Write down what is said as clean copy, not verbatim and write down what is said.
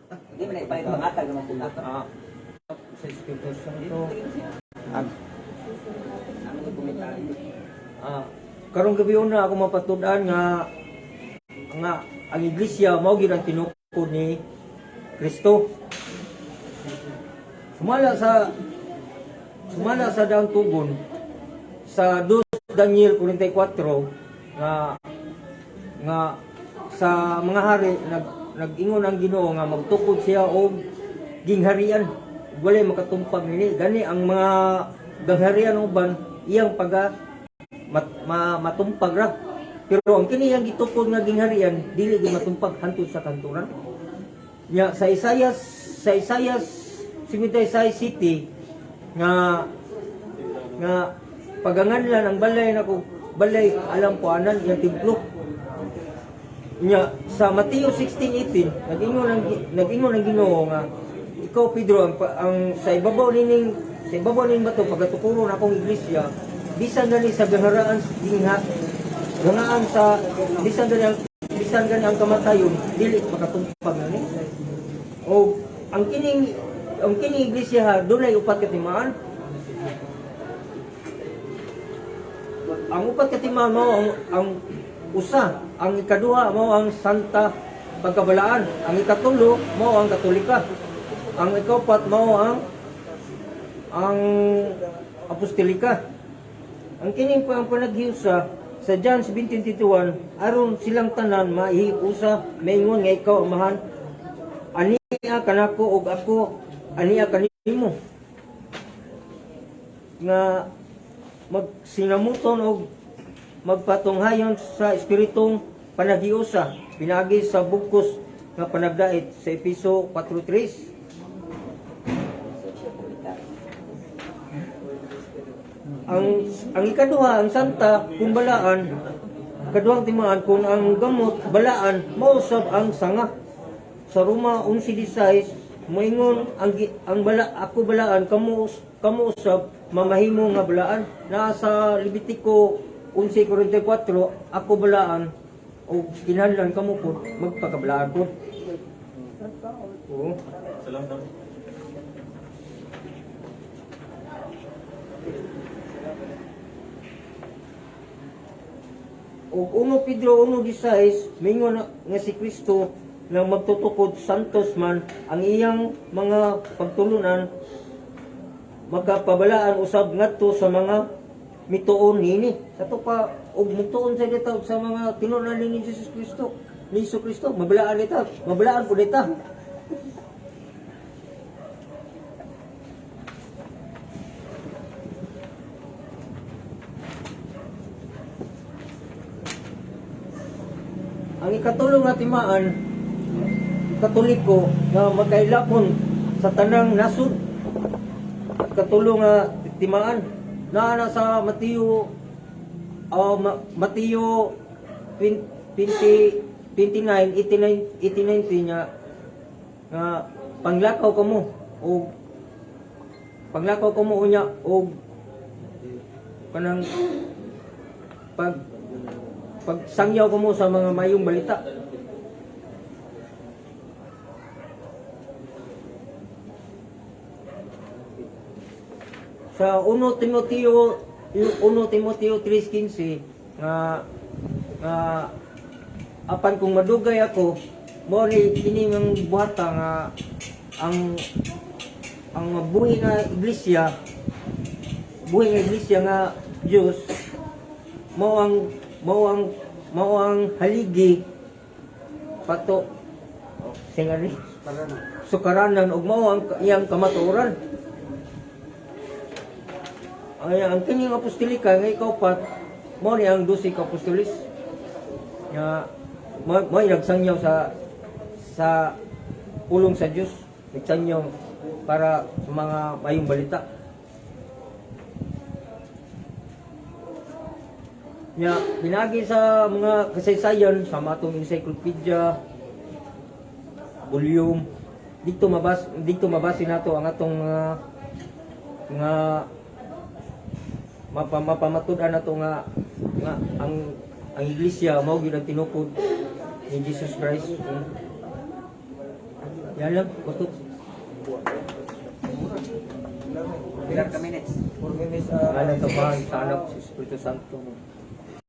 Hindi man ipalit pangatag naman po na. Ah, sa Espiritu Santo. Ano yung komentaryo? Ah, karong gabi una ako mapatud-an nga nga ang iglesia mao gyud ang tinukod ni Kristo. Sumala sa daang tugon sa 2 Daniel 44 nga nga sa mga hari nag-ingon ang Ginoo nga magtukod siya og gingharian, walay makatumpag nini. Gani ang mga gingharian uban iyang paga matumpag ra, pero ang kini iyang gitukod nga gingharian dili gyud matumpag hantud sa kanturan nya. Sa Isaiah 56 city nga nga paganganlan ang balay nako, balay alam po anan iyang templo. Nya sa Mateo 16:18 nag-ingon ang Ginoo nga ikaw, Pedro, ang sa ibabaw nining bato pagatukuron akong iglesia, bisan dali sa gangaraan gingha gangaan sa bisan gani ang kamatayon dili makatumpag na ni. O ang kining iglesia ha, dunay upat ka timaan. Ang upat ka timaan mao ang usa, ang ikaduha mao ang Santa Pagkabalaan, ang ikatulo mao ang Katolika, ang ikaupat mao ang Apostolika. Ang kining pa ang panaghiusa sa John 17:21, aron silang tanan mahiusa maingon nga ikaw, Amahan, ania kanako ug ako ania kanimo, nga magsinamuton og magpatunghayon sa espiritong panaghiusa pinaagi sa bugkos nga panagdait sa Episo 4:3. Ang ikaduha, ang Santa kung balaan, kaduhang timaan, kung ang gamot balaan, mausab ang sanga. Sa Roma 11:16 moingon ang bala ako balaan, kamo usab mamahimo nga balaan. Naa sa Levitico 11:44, ako balaan o kinahanglan kamo po magpakabalaan po. Oo. Salamat. Og 1 Pedro 1:16 mingon nga si Kristo nga magtutukod santos man ang iyang mga pagtulunan makapabalaan usab ngadto sa mga mituon nini. Sa to pa og mituon sa dito sa mga tinunan ni Jesus Kristo, ni Jesu Kristo, mabalaan nita, mabalaan pud nita. Ang ikatulong nga timaan, Katoliko nga makailapon sa tanang nasud. Ikatulong nga timaan naa na sa Mateo Mateo 20 29 89 18 nga nga panglakaw kamo og panglakaw kamo unya og kanang pagsangyaw kamo sa mga mayong balita. Sa 1 Timoteo 1 Timoteo 3:15 nga nga apan kung madugay ako, mo ni kini ng buhata nga ang buhi nga iglesia nga Dios mao ang haligi pato singari sukaranan ug mao ang iyang kamatuoran. Ay, ang kining apostolika nga ikaupat mao ni ang 12 ka apostolis nga mo nagsangyaw sa pulong sa Dios, nagsangyaw para sa mga mayong balita. Nya pinagi sa mga kasaysayan sa matong encyclopedia volume dito mabasi nato ang atong mga mga mapamatud-an nato nga nga ang iglesia mao gyud ang tinukod ni Jesus Christ. Yan lang, kustot. Ilan ka minutes? 4 minutes. Ngalan sa Amahan, sa Anak, sa Espiritu Santo.